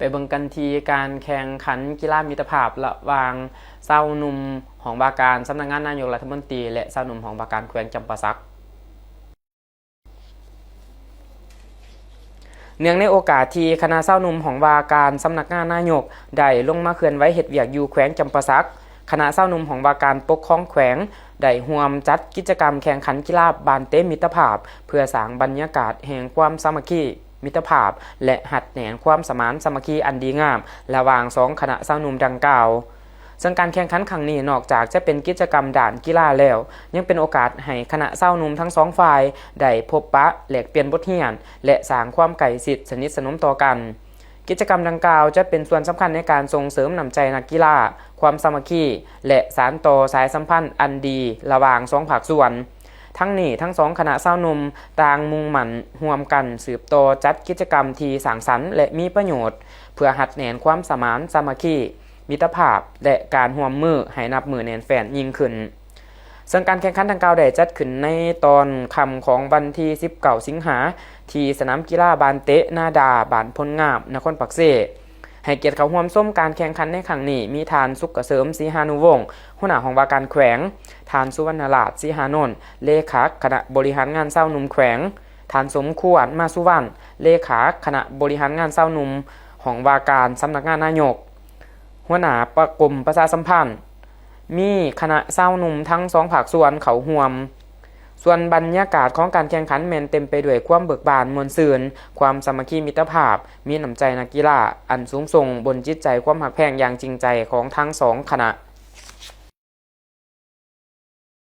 ໄປເບິ່ງກັນທີ່ການແຂ່ງຂັນກິລາມິດຕະພາບລະຫວ່າງຊາວໜຸ່ມຫ້ອງວ່າການສຳນັກງານນາຍົກລັດຖະມົນຕີ ແລະ ຊາວໜຸ່ມຫ້ອງວ່າການແຂວງຈຳປາສັກ. ເນື່ອງໃນໂອກາດທີ່ຄະນະຊາວໜຸ່ມຫ້ອງວ່າການສຳນັກງານນາຍົກໄດ້ລົງມາເຄື່ອນໄຫວເຮັດວຽກຢູ່ແຂວງຈຳປາສັກ, ຄະນະຊາວໜຸ່ມຫ້ອງວ່າການປົກຄອງແຂວງ ໄດ້ຮ່ວມຈັດກິດຈະກຳແຂ່ງຂັນກິລາບານເຕະມິດຕະພາບ ເພື່ອສ້າງບັນຍາກາດແຫ່ງຄວາມສາມັກຄີມິດຕະພາບ ແລະ ຮັດແໜ້ນຄວາມສະໝານສາມັກຄີອັນດີງາມລະຫວ່າງສອງຄະນະຊາວໜຸ່ມດັ່ງກ່າວ. ເຊິ່ງການແຂ່ງຂັນຄັ້ງນີ້ ນອກຈາກຈະເປັນກິດຈະກຳດ້ານກິລາແລ້ວ, ຍັງເປັນໂອກາດໃຫ້ຄະນະຊາວໜຸ່ມທັງສອງຝ່າຍໄດ້ພົບປະ, ແລກປ່ຽນບົດຮຽນ ແລະ ສ້າງຄວາມໃກ້ຊິດສະໜິດສະໜົມຕໍ່ກັນ. ກິດຈະກຳດັ່ງກ່າວຈະເປັນສ່ວນສຳຄັນໃນການສົ່ງເສີມນ້ຳໃຈນັກກິລາ, ຄວາມສາມັກຄີ ແລະ ສານຕໍ່ສາຍສຳພັນອັນດີລະຫວ່າງສອງພາກສ່ວນ. ທັງນີ້, ທັງສອງຄະນະຊາວໜຸ່ມຕ່າງມຸ່ງໝັ້ນຮ່ວມກັນສືບຕໍ່ຈັດກິດຈະກຳທີ່ສ້າງສັນ ແລະ ມີປະໂຫຍດ ເພື່ອຮັດແໜ້ນຄວາມສະໝານສາມັກຄີ ມິດຕະພາບ ແລະ ການຮ່ວມມືໃຫ້ນັບມື້ແໜ້ນແຟ້ນຍິ່ງຂຶ້ນ. ເຊິ່ງການແຂ່ງຂັນດັ່ງກ່າວໄດ້ຈັດຂຶ້ນໃນຕອນຄ່ຳຂອງວັນທີສິບເກົ້າ ສິງຫາ ທີ່ສະໜາມກິລາບານເຕະນາດາ ບ້ານໂພນງາມ ນະຄອນປາກເຊ. ໃຫ້ກຽດເຂົ້າຮ່ວມຊົມການແຂ່ງຂັນໃນຄັ້ງນີ້ ມີທ່ານ ສຸກກະເສີມ ສີຫານຸວົງ ຫົວໜ້າຫ້ອງວ່າການແຂວງ, ທ່ານ ສຸວັນນະລາດ ສີຫານົນ ເລຂາຄະນະບໍລິຫານງານຊາວໜຸ່ມແຂວງ, ທ່ານ ສົມຄວນ ມາສຸວັນ ເລຂາຄະນະບໍລິຫານງານຊາວໜຸ່ມຫ້ອງວ່າການສຳນັກງານນາຍົກ, ຫົວໜ້າປະ ກົມປະຊາສຳພັນ, ມີຄະນະຊາວໜຸ່ມທັງສອງພາກສ່ວນເຂົ້າຮ່ວມ. ສ່ວນບັນຍາກາດຂອງການແຂ່ງຂັນແມ່ນເຕັມໄປດ້ວຍຄວາມເບີກບານມ່ວນຊື່ນ, ຄວາມສາມັກຄີມິດຕະພາບ, ມີນ້ຳໃຈນັກກິລາອັນສູງສົ່ງບົນຈິດໃຈຄວາມຮັກແພງຢ່າງຈິງໃຈຂອງທັງສອງຄະນະ.